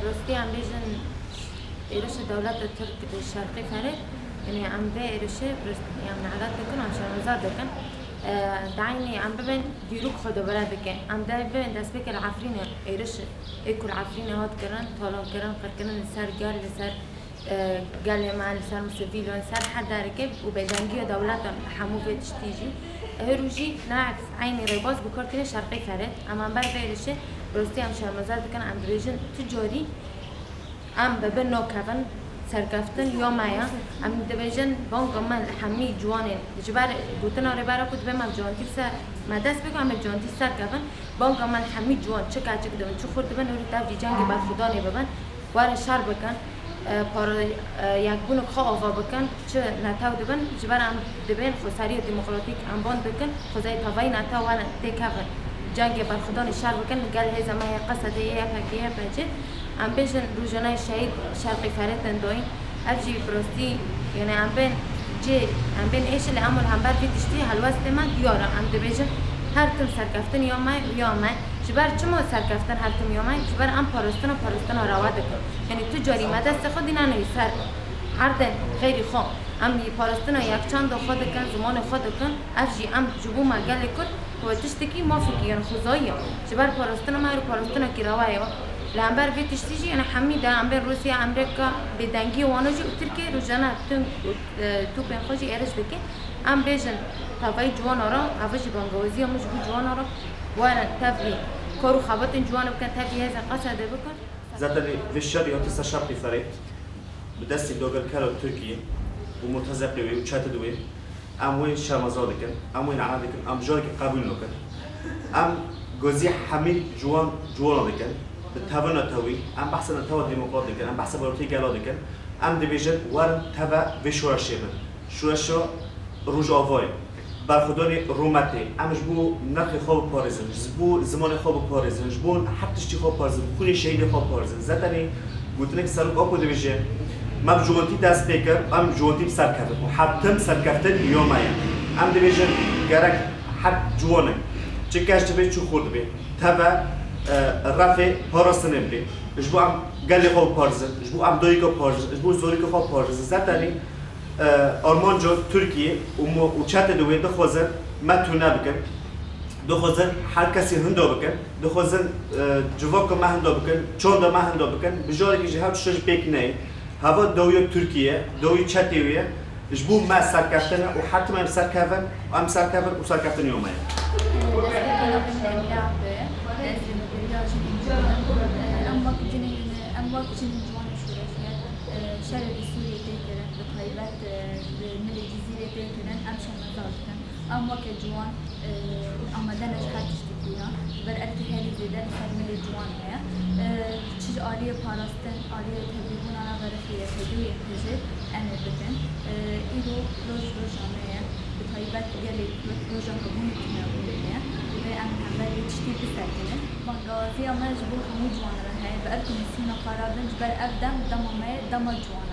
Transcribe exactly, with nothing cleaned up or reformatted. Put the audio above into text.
Rastî em bêjin êrişê dewleta Tirk li Şerqê Ferê, yanî em vê êrişê rist-, em nelet dikin, em şermezar dikin. E, Daînê em bibin dîrok xwe dubare bikin. Em dê bibin destpêkê li Efrînê êriş ê ku li Efrînê hat kirin, talankirin, qirkirin li ser gel, li ser, e, gelê me, li ser sivîlan, li ser her derekê û bêdengiya dewletan li hemû vê tiştî jî. Her rojî ne eynî rêbaz bi kar tîne Şerqê Ferê. Em, em ber vê êrişê rastî em şermezar dikin, em dibêjin tu carî em bi bin nakevin, serkeftin ya me ye. Em dibêjin banga me li hemî ciwanên, ji ber gotina rêbera ku dibê me bi ciwantî ser, me dest pê ku em bi ciwantî serkevin, banga me li hemî ciwan, çi keçik dibin, çi xurt dibin, hûrî tev jî cengê berxwedanê bibin, werin şer bikin, e, para, e, yekbûnik xwe ava bikin, çi netew dibin, ji ber em dibên xweseriya demokratîk em ban dikin, xwezayê tevayî netew werin têkevin, cengê berxwedanê şer bikin, li gel hêza me yê Qesedê, yê Y P G, Y P G. Em bêjin rojane şehîd Şerqê Ferê tên doyîn. Ev jî bi rastî, yanî em bên cê, em bên êşilê em û li hember vî tiştî helwestê me diyar e. Em dibêjin her tim serkeftin ya me, ya me. Ji ber çima serkeftin her tim ya me? Ji ber em parastina, parastina rewa dikin. Yanî tu carî me destê xwe dîna neyî ser erdên xeyrî xwe. Em yî parastina yekçanda xwe dikin, zimanê xwe dikin. Ev jî em ji bo me gelê Kurd Xwe tiştekî mafekî yan xwezayî ye. Ji ber parastina me û parastinekî rewa ye. Li hember vê tiştî jî, yanî hemî de em bên Rûsya, Amerîka, bêdengiyê wana jî û Tirkiye rojane tund û, e, topên xwe jî êriş dike. Em bêjin tevayî ciwana re, ev jî bangewaziya min ji bo ciwana re, werin tevlî kar û xebatên ciwan bikin, tevlî hêzên Qesedê bikin. Zaten vê şerî hatiye ser Şerqê Ferê. Bi destê dagirkera Tirkiyê û murtezeqê wê û çetê wê, em wê şermezar dikin, em wê nane dikin, em carekê qebûl nakin. Em gazî hemî ciwan, ciwana dikin, bi tevana tewî, em behsa netewa demokrat dikin, em behsa baweriyê gela dikin, em dibêjin werin teve vê şoreşê bin. Şoreşa Rojavayê. Berxwedanê rûmetê, em ji bo nirxê xwe biparêzin, ji bo zimanê xwe biparêzin, ji bo her tiştî xwe biparêzin, xwînê şehîdê xwe biparêzin. Zetenê gotinek Serok Apo dibêje, me bi ciwantî dest pê kir, em bi ciwantî bi ser kevin û her tim serkeftin ya me ye. Em dibêjin gerek her ciwanek, çi keç dibe, çi xurt dibe, teve, e, refê parastinê bibe. Ji bo em gelê xwe biparêzin, ji bo em dayika biparêzin, ji bo zarokê xwe biparêzin. Zetenê E, armanca Tirkiye û mo-, û çetê di wê dixwazin me tune bikin, dixwazin her kesî hinda bikin, dixwazin, e, civaka me hinda bikin, çanda me hinda bikin, bi carekî ji hev tişta jî pêk neyê. Heva dawiya Tirkiye, dawiya çetê wê ye, ji bo me serkeftin e û her tim em serkevin, em serkevin û serkeftin ya me ye. Em wek cinên, em wek cinên ciwan û şoreşger, e, şerê li Sûriyê tê kirin. Bi taybet, e, li milê Cizîrê tê kirin, em şermezar dikin. Em weke ciwan, e, amade ne ji her tiştekî re. Ji ber erkê herî zêde li ser milê ciwan heye. E, çi ji aliyê parastin, aliyê tevlîbûna nava refê Y P G û Y P J em ê bikin. E, îro roj roja me ye. Bi taybet gelê Kurd roja hebûnê tune bûnê ye. Divê em li hember vê tiştî bisekinin. Bangewaziya me ji bo hemû ciwan re heye. Bi erk û nisîna xwe re bin, ji ber ev dem dema me ye, dema ciwan e.